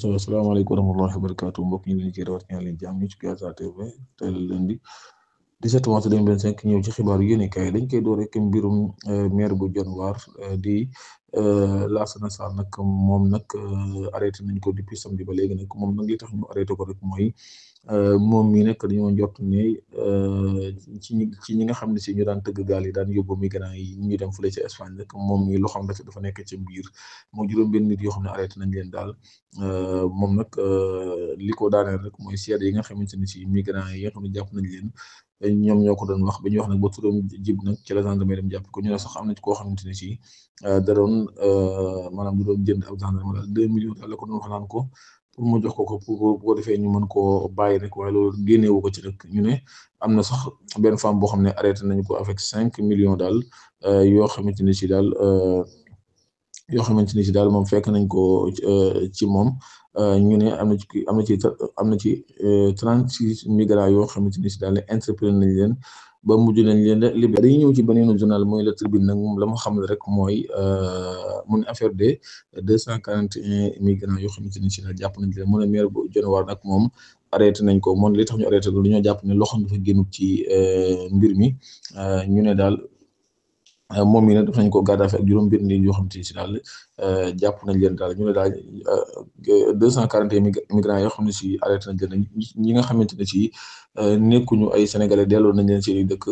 asalaamaaleykum wa rahmatullahi wa barakaatu mbokk ñu ngi leen ci rawat ñaan leen jàmm ñu ci Gaza TV tey la lundi 17 mars 2025 ñëw ci xibaaru yéenekaay dañ koy door rek mbirum maire bu Dionewar di Lassana Sall nag moom nag arrêté nañ ko depuis samedi ba léegi nag moom nag li tax ñu arrêté ko rek mooy moom mii nag dañoo jot ne ci ñi nga xam ne si ñu daan tëgg gaal yi daan yóbbu migrants yi ñu dem fële ci Espagne rek moom mii loo xam ne dafa nekk ci biir moo juróom-benn nit yoo xam ne arrêté nañ leen daal moom nag li ko daaneel rek mooy seede yi nga xamante ne si migrants yi nga xam ne jàpp nañ leen ñoom ñoo ko doon wax ba ñuy wax nag ba turam jib nag ci la gendarmerie dem jàpp ko ñu ne sax am na ci koo xamante ne si da doon maanaam du doon jënd ab gendarme daal 2 millions daal la ko doon wax naan ko pour mu jox ko pour bu ko defee ñu mën koo bàyyi rek waaye loolu génneewu ko ci rek ñu ne am na sax benn femme boo xam ne arrêté nañu ko avec 5 millions daal yoo xamante ne si daal moom fekk nañ ko ci moom ñu ne am na ci 36 migrants yoo xamante ni si daal interpellé nañ leen ba mujj nañ leen libéré. dañuy ñëw ci beneen journal mooy Le Tribune nag moom la ma xam ne rek mooy mu ne affaire de 241 migrants yoo xamante ni si daal jàpp nañ leen mu ne maire bu Dionewar nag moom arrêté nañ ko moom li tax ñu arrêté ko dañoo jàpp ne loxoom dafa génn ci mbir mi ñu ne daal. moom mi nag def nañ ko garde à vue ak juróom-benn nit yoo xamante ni si daal jàpp nañ leen daal ñu ne daal 241 migrants yoo xam ne si arrêté nañ leen ñi nga xamante ne si nekkuñu ay sénégalais delloo nañ leen seen dëkk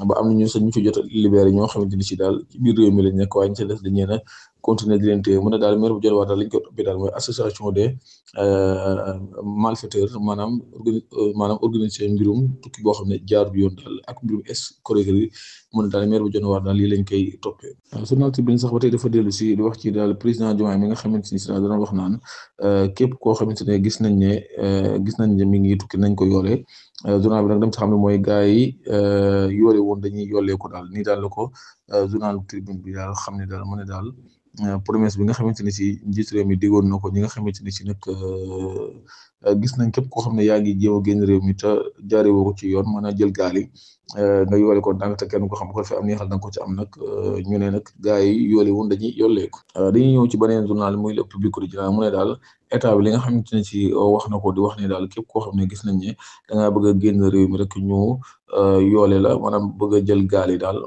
ba am na ñu sax ñu ci jot a libéré ñoo xamante ni si daal ci biir réew mi lañ nekk waaye ñu ci des dañ leen a continuer di leen téye mu ne daal maire bu Dionewar daal li ñu ko toppee daal mooy association des malfaiteurs maanaam organiser mbirum tukki boo xam ne jaarul yoon daal ak mbirum escroquerie mu ne daal maire bu Dionewar daal lii lañ koy toppee. journal Tribune sax ba tey dafa dellu si di wax ci daal président Diomaye mi nga xamante ni si daal dana wax naan képp koo xamante ne gis nañ ne mi ngi tukki nañ ko yoolee journal bi nag dem ci xam ne mooy gars yi yoole woon dañuy yoolee ko daal nii daal la ko journal Tribune bi daal xam ne daal mu ne daal promesse bi nga xamante ni si njiit réew mi digoon na ko ñi nga xamante ni si nag gis nañ képp koo xam ne yaa ngi jéem a génn réew mi te jaaree ko ci yoon mën a jël gaal yi nga yoole ko ndànk te kenn ko xam ko fi am neexal da nga ko ci am nag ñu ne nag gars yi yoole woon dañuy yollee ko dañuy ñëw ci beneen journal muy Le Public Quotidien mu ne daal état bi li nga xamante ne si wax na ko di wax ne daal képp koo xam ne gis nañ ne da ngaa bëgg a génn réew mi rek ñu yoole la maanaam bëgg a jël gaal yi daal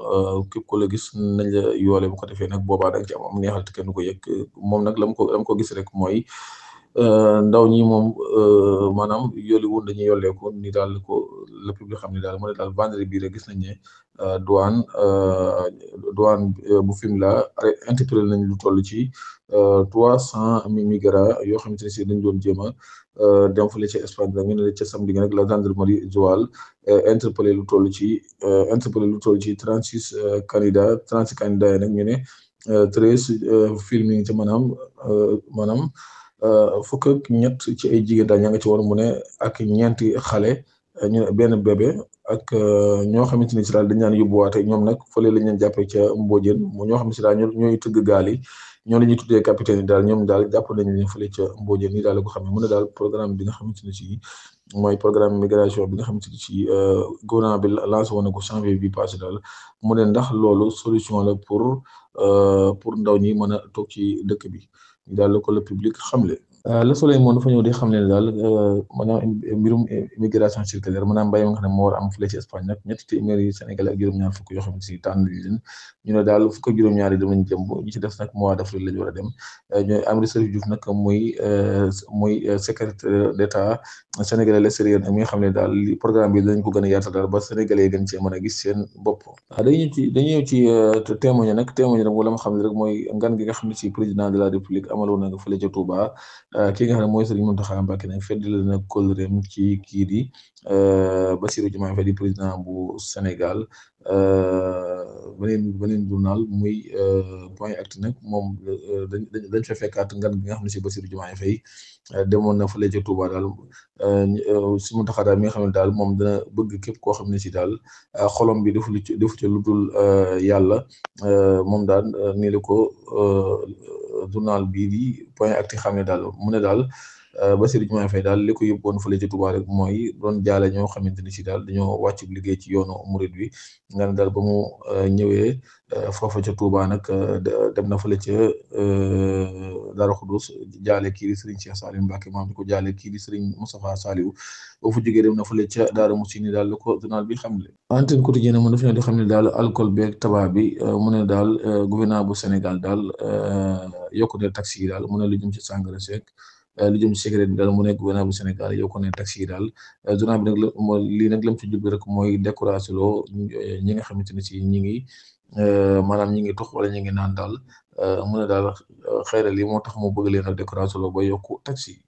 képp ko la gis nañ la yoole bu ko defee nag boobaa da nga ci am neexal te kenn ko yëg moom nag lam ko gis rek mooy ndaw ñi moom maanaam yolli woon dañuy yolleeku ni daal ko Le Public xam ne daal mu ne daal vendredi bii rek gis nañ ne douane bu Fimela interpellé nañ lu toll ci 300 migrants yoo xamante ne si dañ doon jéem a dem fële ca Espagne nag ñu ne ca samedi nag la gendarmerie Joal interpellé lu toll ci 36 candidats yi nag ñu ne 13 film yi ca maanaam fukk ak ñett ci ay jigéen daal ña nga ci woon mu ne ak ñeenti xale ñu ne benn bébé ak ñoo xamante ni si daal dañ naan yóbbuwaate ñoom nag fële lañ leen jàppee ca Mbodiène ñoo xam ne si daal ñooy tëgg gaal yi ñoo la ñuy tuddee capitaine yi daal ñoom daal jàpp nañ leen fële ca Mbodiène yi daal la ko xam ne mu ne daal programme bi nga xamante ne si mooy programme migration bi nga xamante ne si gouvernement bi lancé woon na ko janvier bi passé daal mu ne ndax loolu solution la pour ndaw ñi mën a toog ci dëkk bi daal la ko Le Public xamle. Le Soleil moom dafa ñëw di xam ne daal maanaam mbirum immigration circulaire maanaam mbéy mi nga xam ne moo war a am fële ci Espagne nag ñetti téeméeri Sénégalais ak juróom-ñaar fukk yoo xamante si tànn leen ñu ne daal fukk ak juróom-ñaar yi dem nañ jëm ñi ci des nag mois d'avril lañu war a dem ñooy Amady Serif Diouf nag muy secrétaire d'État sénégalais l'extérieur nag mi nga xam ne daal programme bi dañ ko gën a yaatal daal ba Sénégalais yi gën cee mën a gis seen bopp. dañuy ñëw ci témoigné nag wala ma xam ne rek mooy ngan gi nga xam ne si président de la République amaloon na nga fële ca Touba. ki nga xam ne mooy Serigne Mountakha Mbacké nag feddali na kóllëreem ci kii di Bassirou Diomaye Faye di président bu Sénégal beneen journal muy Point Actu nag moom dañ fa fekkaat ngan gi nga xam ne si Bassirou Diomaye Faye demoon na fële ca Touba daal si Mountakha daal mi nga xam ne daal moom dana bëgg képp koo xam ne si daal xolom bi defu ci lu dul yàlla moom daal nii la ko journal bii di Point Actu xam ne daal mu ne daal Bassirou Diomaye Faye daal li ko yóbboon fële ci Touba rek mooy doon jaale ñoo xamante ni si daal dañoo wàcc liggéey ci yoonu murid wi nga ne daal ba mu ñëwee foofa ca Touba nag dem na fële ca Darou Khoudoss jaale kii di Serigne Cheikh Saliou Mbacké maam di ko jaale kii di Serigne Moustapha Saliou boo fa jógee dem na fële ca Darou Moussi ni daal la ko journal bi xam le antenne quotidienne mu def ne di xam ne daal alcool beeg tabac bi mu ne daal gouvernement bu Sénégal daal yokku ne taxi yi daal mu ne lu jëm ci sangara seeg lu jëm ci cigarette bi daal mu ne gouvernement bu Sénégal yokku ne taxi yi daal journal bi nag lii nag lam ci jublu rek mooy découragé loo ñi nga xamante ne si ñi ngi maanaam ñi ngi tux wala ñi ngi naan daal mu ne daal xëy na lii moo tax mu bëgg leen ak découragé loo ba yokku taxi yi.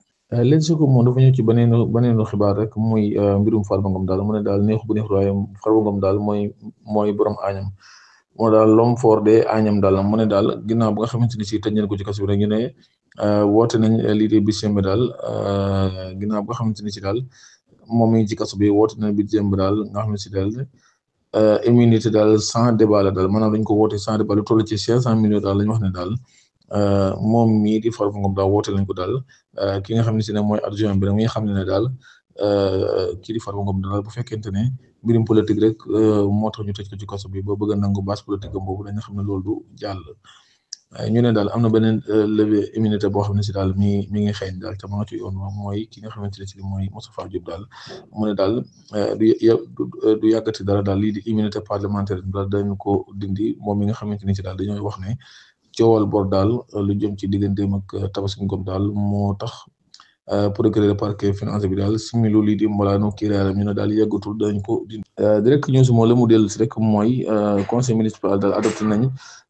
léegi su ko moom dafa ñëw ci baneenu xibaar rek muy mbirum Farba Ngom daal mu ne daal neexu bu neexu waaye Farba Ngom daal mooy borom añam moo daal l'homme fort de añam daal mu ne daal ginnaaw ba nga xamante ni si tëj nañ ko ci kaso bi rek ñu ne woote nañ lii de bis sembe daal ginnaaw ba nga xamante ni si daal moom mi ngi ci kaso bi woote nañ bis sembe daal nga xam ne si daal immunité daal sans débat la daal maanaam dañ ko woote sans débat lu toll ci 500 millions daal la ñu wax ne daal moom mii di Farba Ngom daal woote lañ ko daal ki nga xam ne si ne mooy adjoint bi rek mi nga xam ne daal kii di Farba Ngom daal bu fekkente ne mbirum politique rek moo tax ñu tëj ko ci kaso bi ba bëgg a nangu base politique am boobu dañu xam ne loolu du jàll ñu ne daal am na beneen levée immunité boo xam ne si daal mi ngi xeeñ daal te maa ci yoon mooy ki nga xamante ne si mooy Moustapha Diop daal mu ne daal du yàggati dara daal lii di immunité parlementaire daal dañu ko dindi moom mi nga xamante ne si daal dañoo wax ne coowal bor daal lu jëm ci digganteem ak Tabaski Ngom daal moo tax procureur parquet financier bi daal similu lii di mbalaanu kiiraaram ñu ne daal yàggatul dañ ko dindi. direct news moom la mu dellu si rek mooy conseil municipal daal adopté nañ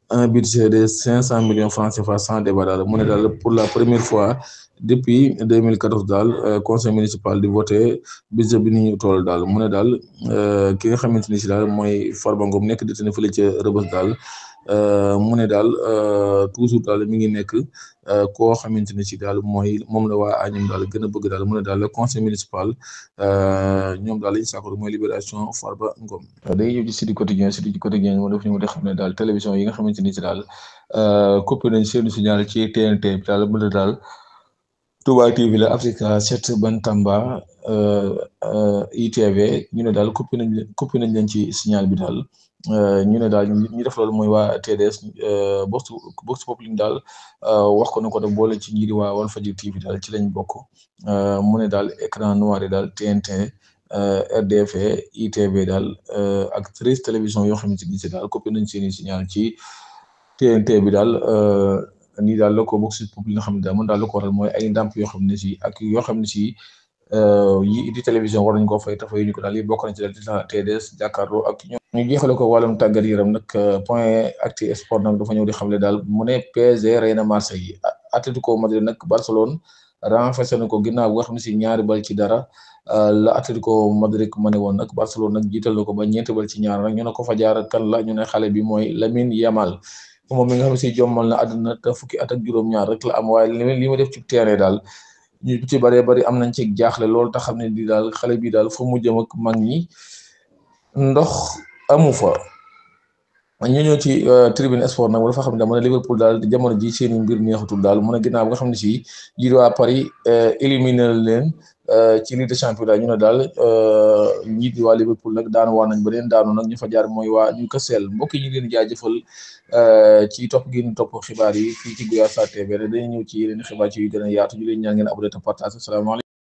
un budget de 500 millions francs CFA sans débat daal mu ne daal pour la première fois depuis 2014 daal conseil municipal di voté budget bi ni ñu toll daal mu ne daal ki nga xamante ni si daal mooy Farba Ngom nekk détenu fële ca Rebeuss daal mu ne daal toujours daal mi ngi nekk koo xamante ne si daal moom la waa Agnam daal gën a bëgg daal mu ne daal le conseil municipal ñoom daal lañu sàkku mooy libération Farba Ngom. day ñëw ci Sud Quotidien moo def ñu xam ne daal télévision yi nga xamante ni si daal coupé nañ seen signal ci TNT bi daal mu ne daal Touba TV la Africa 7 Bantamba ITV ñu ne daal coupé nañ leen ci signal bi daal. ñu ne daal ñu def loolu mooy waa TDS Vox Populi daal wax ko ne ko da boole ci ñi di waa Walfadjri TV daal ci lañ bokk mu ne daal écran noir yi daal TNT RDF ITV daal ak 13 télévision yoo xamante ni si daal coupé nañ seeni signal ci TNT bi daal nii daal la ko Vox Populi nga xam ne daal man daal la ko waral mooy ay ndàmp yoo xam ne si ak yoo xam ne si yi di télévision war nañ koo fay tafay ñu ko daal yi bokk nañ ci daal TDS jàkkaarloo ak ñoom ñu jeexale ko wàllum tàggat yaram nag point actu sport nag dafa ñëw di xamle daal mu ne PSG rey na Marseille Atlético Madrid nag Barcelone renversé na ko ginnaaw nga xam ne si ñaari bal ci dara la Atlético Madrid ma ne woon nag Barcelone nag jiital na ko ba ñeenti bal ci ñaar nag ñu ne ko fa jaar kan la ñu ne xale bi mooy Lamine Yamal moom mi nga xam ne si jommal na àdduna te fukki at ak juróom-ñaar rek la am waaye li ma def ci terrain daal ñu ci bëree bëri am nañ ci jaaxle loolu tax xam ne di daal xale bi daal fa mu jëm ak mag ñi ndox amu fa. ñu ñëw ci tribune sport nag dafa xam ne mu ne Liverpool daal jamono ji seeni mbir neexatul daal mu ne ginnaaw nga xam ne si ji waa Paris éliminé leen ci Ligue des Champions daal ñu ne daal ñi di waa Liverpool nag daanu waa nañ ba leen daanu nag ñu fa jaar mooy waa Newcastle mbokk yi ñu leen jaajëfal ci topp gi ñu topp xibaar yi fii ci Guyaasa TV dañuy ñëw ci yeneen xibaar ci yu gën a yaatu ñu leen ñaan ngeen abonné te partage. Asalaamaaleykum.